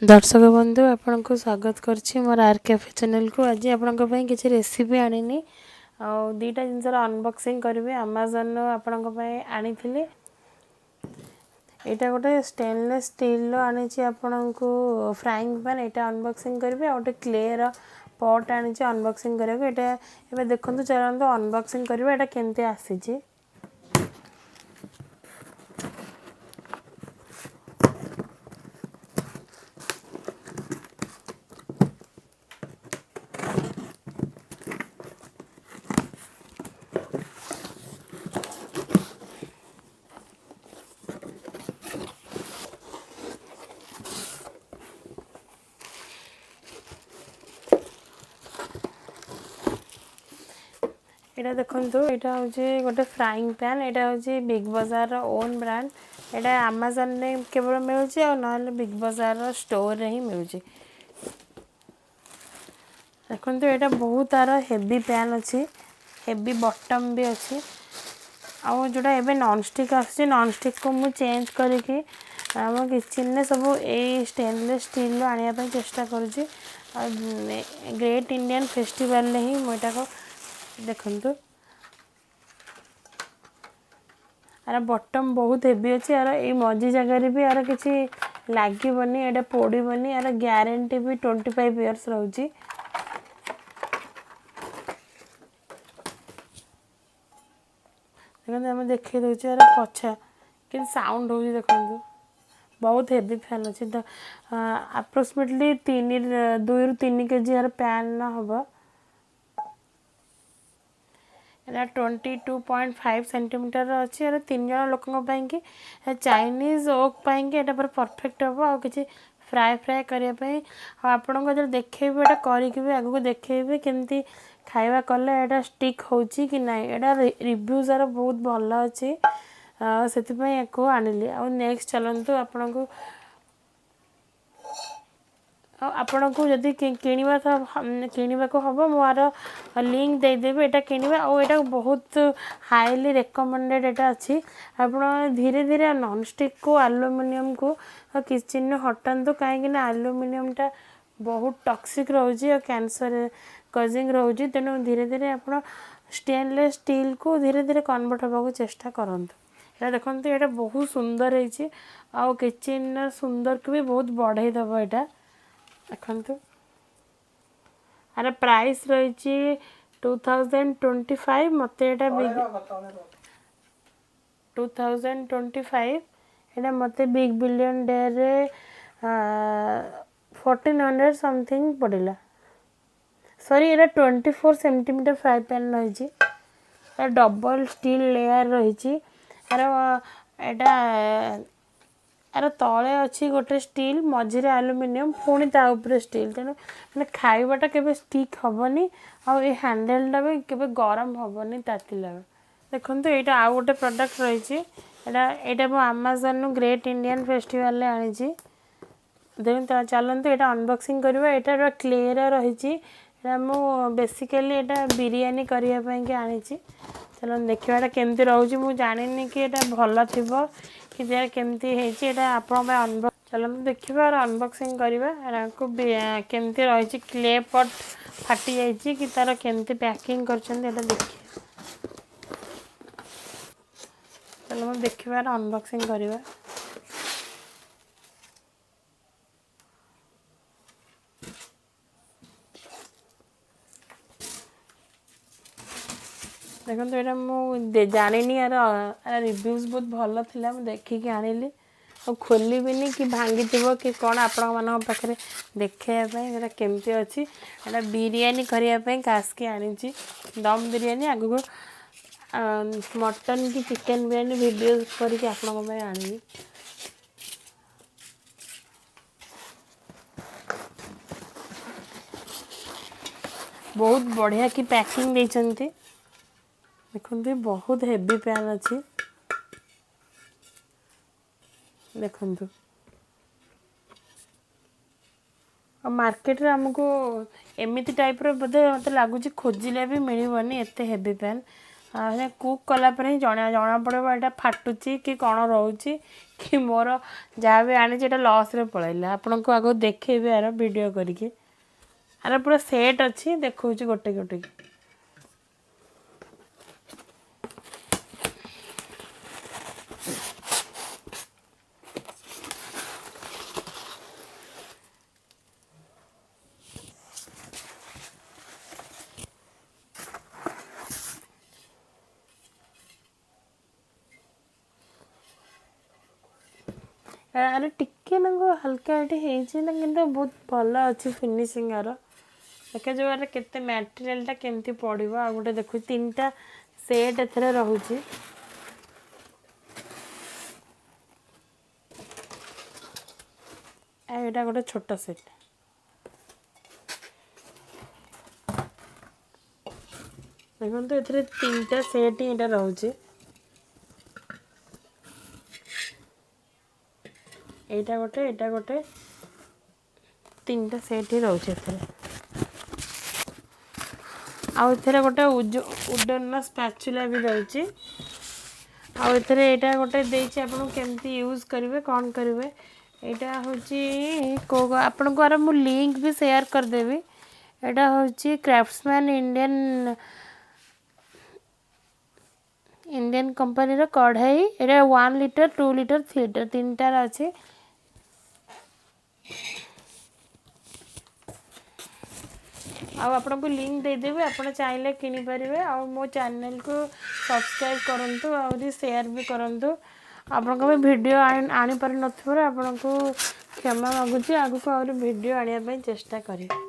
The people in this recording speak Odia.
ଦର୍ଶକ ବନ୍ଧୁ, ଆପଣଙ୍କୁ ସ୍ୱାଗତ କରୁଛି ମୋର ଆର୍ କ୍ୟାଫେ ଚ୍ୟାନେଲକୁ। ଆଜି ଆପଣଙ୍କ ପାଇଁ କିଛି ରେସିପି ଆଣିନି ଆଉ ଦୁଇଟା ଜିନିଷର ଅନବକ୍ସିଂ କରିବି। ଆମାଜନରୁ ଆପଣଙ୍କ ପାଇଁ ଆଣିଥିଲି। ଏଇଟା ଗୋଟେ ଷ୍ଟେନଲେସ୍ ଷ୍ଟିଲ୍ର ଆଣିଛି ଆପଣଙ୍କୁ ଫ୍ରାଇଂ ପ୍ୟାନ୍, ଏଇଟା ଅନବକ୍ସିଂ କରିବି। ଆଉ ଗୋଟେ କ୍ଲେର ପଟ୍ ଆଣିଛି ଅନବକ୍ସିଂ କରିବାକୁ। ଏଇଟା ଏବେ ଦେଖନ୍ତୁ, ଚାଲନ୍ତୁ ଅନବକ୍ସିଂ କରିବା, ଏଇଟା କେମିତି ଆସିଛି। ଏଇଟା ଦେଖନ୍ତୁ, ଏଇଟା ହେଉଛି ଗୋଟେ ଫ୍ରାଇଂ ପ୍ୟାନ୍। ଏଇଟା ହେଉଛି ବିଗ୍ ବଜାରର ଓନ୍ ବ୍ରାଣ୍ଡ। ଏଇଟା ଆମାଜନରେ କେବଳ ମିଳୁଛି ଆଉ ନହେଲେ ବିଗ୍ ବଜାରର ଷ୍ଟୋରରେ ହିଁ ମିଳୁଛି। ଦେଖନ୍ତୁ, ଏଇଟା ବହୁତ ତାର ହେଭି ପ୍ୟାନ୍ ଅଛି, ହେଭି ବଟମ୍ ବି ଅଛି। ଆଉ ଯେଉଁଟା ଏବେ ନନଷ୍ଟିକ୍ ଆସୁଛି, ନନଷ୍ଟିକ୍କୁ ମୁଁ ଚେଞ୍ଜ କରିକି ଆମ କିଚେନ୍ରେ ସବୁ ଏଇ ଷ୍ଟେନଲେସ୍ ଷ୍ଟିଲ୍ର ଆଣିବା ପାଇଁ ଚେଷ୍ଟା କରୁଛି। ଆଉ ଗ୍ରେଟ୍ ଇଣ୍ଡିଆନ୍ ଫେଷ୍ଟିଭାଲରେ ହିଁ ମୁଁ ଏଇଟାକୁ ଦେଖନ୍ତୁ, ଆର ବଟମ୍ ବହୁତ ହେଭି ଅଛି। ଆର ଏଇ ମଝି ଜାଗାରେ ବି ଆର କିଛି ଲାଗିବନି, ଏଇଟା ପୋଡ଼ିବନି। ଆର ଗ୍ୟାରେଣ୍ଟି ବି 25 ଇୟର୍ସ ରହୁଛି। ଦେଖନ୍ତୁ, ଆମେ ଦେଖେଇ ଦେଉଛୁ ଆର ପଛ କେମିତି ସାଉଣ୍ଡ ହେଉଛି। ଦେଖନ୍ତୁ, ବହୁତ ହେଭି ଫ୍ୟାନ୍ ଅଛି ତ। ଆପ୍ରୋକ୍ସିମେଟଲି 2ରୁ 3 କେଜି ଆର ପ୍ୟାନ୍ ହେବ। ଏଇଟା 22.5 ସେଣ୍ଟିମିଟର ଅଛି। ଏଇଟା 3 ଜଣ ଲୋକଙ୍କ ପାଇଁକି, ଚାଇନିଜ୍ ଓକ୍ ପାଇଁକି ଏଇଟା ପୁରା ପରଫେକ୍ଟ ହେବ। ଆଉ କିଛି ଫ୍ରାଏ ଫ୍ରାଏ କରିବା ପାଇଁ, ଆଉ ଆପଣଙ୍କୁ ଯେତେବେଳେ ଦେଖେଇବି, ଏଇଟା କରିକି ବି ଆଗକୁ ଦେଖେଇବି କେମିତି ଖାଇବା କଲେ ଏଇଟା ଷ୍ଟିକ୍ ହେଉଛି କି ନାହିଁ। ଏଇଟା ରିଭ୍ୟୁଜ୍ ଆର ବହୁତ ଭଲ ଅଛି, ସେଥିପାଇଁ ୟାକୁ ଆଣିଲି। ଆଉ ନେକ୍ସଟ ଚାଲନ୍ତୁ ଆପଣଙ୍କୁ, ଆଉ ଆପଣଙ୍କୁ ଯଦି କିଣିବା କିଣିବାକୁ ହେବ, ମୁଁ ଆର ଲିଙ୍କ୍ ଦେଇଦେବି, ଏଇଟା କିଣିବେ। ଆଉ ଏଇଟା ବହୁତ ହାଇଲି ରେକମେଣ୍ଡେଡ଼ ଏଇଟା ଅଛି। ଆପଣ ଧୀରେ ଧୀରେ ନନଷ୍ଟିକ୍କୁ, ଆଲୁମିନିୟମକୁ କିଚେନ୍ରୁ ହଟାନ୍ତୁ, କାହିଁକିନା ଆଲୁମିନିୟମଟା ବହୁତ ଟକ୍ସିକ୍ ରହୁଛି ଆଉ କ୍ୟାନ୍ସର କଜିଂ ରହୁଛି। ତେଣୁ ଧୀରେ ଧୀରେ ଆପଣ ଷ୍ଟେନଲେସ୍ ଷ୍ଟିଲ୍କୁ ଧୀରେ ଧୀରେ କନଭର୍ଟ ହେବାକୁ ଚେଷ୍ଟା କରନ୍ତୁ। ଏଇଟା ଦେଖନ୍ତୁ, ଏଇଟା ବହୁତ ସୁନ୍ଦର ହେଇଛି ଆଉ କିଚେନ୍ର ସୁନ୍ଦରକୁ ବି ବହୁତ ବଢ଼େଇ ଦେବ ଏଇଟା। ଦେଖନ୍ତୁ, ଆର ପ୍ରାଇସ୍ ରହିଛି 2025। ମୋତେ ଏଇଟା ବିଗ୍ 2025, ଏଇଟା ମୋତେ ବିଗ୍ ବିଲିୟନ୍ ଡେରେ 1400 ସମଥିଙ୍ଗ ପଡ଼ିଲା। ସରି, ଏଇଟା 24 ସେଣ୍ଟିମିଟର ଫ୍ରାଏ ପ୍ୟାନ୍ ରହିଛି। ଏଇଟା ଡବଲ୍ ଷ୍ଟିଲ୍ ଲେୟାର୍ ରହିଛି ଆର। ଏଇଟା ଆର ତଳେ ଅଛି ଗୋଟେ ଷ୍ଟିଲ୍, ମଝିରେ ଆଲୁମିନିୟମ୍, ପୁଣି ତା ଉପରେ ଷ୍ଟିଲ୍। ତେଣୁ ମାନେ ଖାଇବାଟା କେବେ ଷ୍ଟିକ୍ ହେବନି ଆଉ ଏ ହ୍ୟାଣ୍ଡେଲଟା ବି କେବେ ଗରମ ହେବନି ତାତିଲା। ଦେଖନ୍ତୁ, ଏଇଟା ଆଉ ଗୋଟେ ପ୍ରଡ଼କ୍ଟ ରହିଛି। ଏଇଟା ମୁଁ ଆମାଜନରୁ ଗ୍ରେଟ୍ ଇଣ୍ଡିଆନ୍ ଫେଷ୍ଟିଭାଲରେ ଆଣିଛି। ଦେଖନ୍ତୁ, ଚାଲନ୍ତୁ ଏଇଟା ଅନବକ୍ସିଂ କରିବା। ଏଇଟା କ୍ଲେର ରହିଛି। ଏଇଟା ମୁଁ ବେସିକାଲି ଏଇଟା ବିରିୟାନୀ କରିବା ପାଇଁକି ଆଣିଛି। ଚାଲନ୍ତୁ ଦେଖିବା ଏଇଟା କେମିତି ରହୁଛି। ମୁଁ ଜାଣିନି କି ଏଇଟା ଭଲ ଥିବ କି କେମିତି ହେଇଛି। ଏଇଟା ଆପଣଙ୍କ ପାଇଁ ଚାଲନ୍ତୁ ଦେଖିବା ଆର ଅନବକ୍ସିଂ କରିବା। ଏଟାକୁ କେମିତି ରହିଛି, କ୍ଲେ ପଟ୍ ଫାଟି ଯାଇଛି କି ତାର କେମିତି ପ୍ୟାକିଂ କରିଛନ୍ତି, ଏଇଟା ଦେଖିବା। ଚାଲନ୍ତୁ ଦେଖିବା, ଆର ଅନବକ୍ସିଂ କରିବା। ଦେଖନ୍ତୁ, ଏଇଟା ମୁଁ ଜାଣିନି, ଆର ରିଭ୍ୟୁଜ୍ ବହୁତ ଭଲ ଥିଲା, ମୁଁ ଦେଖିକି ଆଣିଲି। ଆଉ ଖୋଲିବିନି କି ଭାଙ୍ଗିଥିବ କି କ'ଣ, ଆପଣମାନଙ୍କ ପାଖରେ ଦେଖେଇବା ପାଇଁ ଏଇଟା କେମିତି ଅଛି। ଏଇଟା ବିରିୟାନୀ କରିବା ପାଇଁ କାସ୍କି ଆଣିଛି, ଦମ୍ ବିରିୟାନୀ। ଆଗକୁ ମଟନ୍ କି ଚିକେନ୍ ବିରିୟାନୀ ଭିଡ଼ିଓ କରିକି ଆପଣଙ୍କ ପାଇଁ ଆଣିବି। ବହୁତ ବଢ଼ିଆ କି ପ୍ୟାକିଂ ଦେଇଛନ୍ତି। ଦେଖନ୍ତୁ, ବହୁତ ହେଭି ପ୍ୟାନ୍ ଅଛି। ଦେଖନ୍ତୁ, ଆଉ ମାର୍କେଟରେ ଆମକୁ ଏମିତି ଟାଇପ୍ର ବୋଧେ ମୋତେ ଲାଗୁଛି ଖୋଜିଲେ ବି ମିଳିବନି ଏତେ ହେଭି ପ୍ୟାନ୍। କୁକ୍ କଲା ପରେ ହିଁ ଜଣାପଡ଼ିବ ଏଇଟା ଫାଟୁଛି କି କ'ଣ ରହୁଛି କି ମୋର ଯାହା ବି ଆଣିଛି ଏଇଟା ଲସ୍ରେ ପଳେଇଲା। ଆପଣଙ୍କୁ ଆଗକୁ ଦେଖେଇବି ଆର ଭିଡ଼ିଓ କରିକି। ଆର ପୁରା ସେଟ୍ ଅଛି, ଦେଖାଉଛି ଗୋଟେ ଗୋଟେ। ଆରେ ଟିକେ ନାକୁ ହାଲକା ଏଠି ହେଇଛି ନା, କିନ୍ତୁ ବହୁତ ଭଲ ଅଛି ଫିନିସିଂ ଆର। ଦେଖାଯିବ ଆର କେତେ ମ୍ୟାଟେରିଆଲଟା କେମିତି ପଡ଼ିବ। ଆଉ ଗୋଟେ ଦେଖୁଛି, 3ଟା ସେଟ୍ ଏଥିରେ ରହୁଛି। ଆଉ ଏଇଟା ଗୋଟେ ଛୋଟ ସେଟ୍। ଦେଖନ୍ତୁ, ଏଥିରେ 3ଟା ସେଟ୍ ହିଁ ଏଇଟା ରହୁଛି। ଏଇଟା ଗୋଟେ, ଏଇଟା ଗୋଟେ, 3ଟା ସେଟ୍ ହିଁ ରହୁଛି ଏଥିରେ। ଆଉ ଏଥିରେ ଗୋଟେ ଉଡ଼ନ୍ର ସ୍ପାଚୁଲା ବି ରହୁଛି। ଆଉ ଏଥିରେ ଏଇଟା ଗୋଟେ ଦେଇଛି ଆପଣଙ୍କୁ କେମିତି ୟୁଜ୍ କରିବେ, କ'ଣ କରିବେ। ଏଇଟା ହେଉଛି କେଉଁ ଆପଣଙ୍କୁ ଆର ମୁଁ ଲିଙ୍କ୍ ବି ସେୟାର କରିଦେବି। ଏଇଟା ହେଉଛି କ୍ରାଫ୍ଟସମ୍ୟାନ୍ ଇଣ୍ଡିଆନ୍ କମ୍ପାନୀର କଢ଼େଇ। ଏଇଟା 1 ଲିଟର, 2 ଲିଟର, 3 ଲିଟର 3ଟାର ଅଛି। ଆଉ ଆପଣଙ୍କୁ ଲିଙ୍କ୍ ଦେଇଦେବି, ଆପଣ ଚାହିଁଲେ କିଣିପାରିବେ। ଆଉ ମୋ ଚ୍ୟାନେଲ୍କୁ ସବସ୍କ୍ରାଇବ୍ କରନ୍ତୁ, ଆହୁରି ସେୟାର ବି କରନ୍ତୁ। ଆପଣଙ୍କ ପାଇଁ ଭିଡ଼ିଓ ଆଣିପାରୁନଥିବାରୁ ଆପଣଙ୍କୁ କ୍ଷମା ମାଗୁଛି। ଆଗକୁ ଆହୁରି ଭିଡ଼ିଓ ଆଣିବା ପାଇଁ ଚେଷ୍ଟା କରିବି।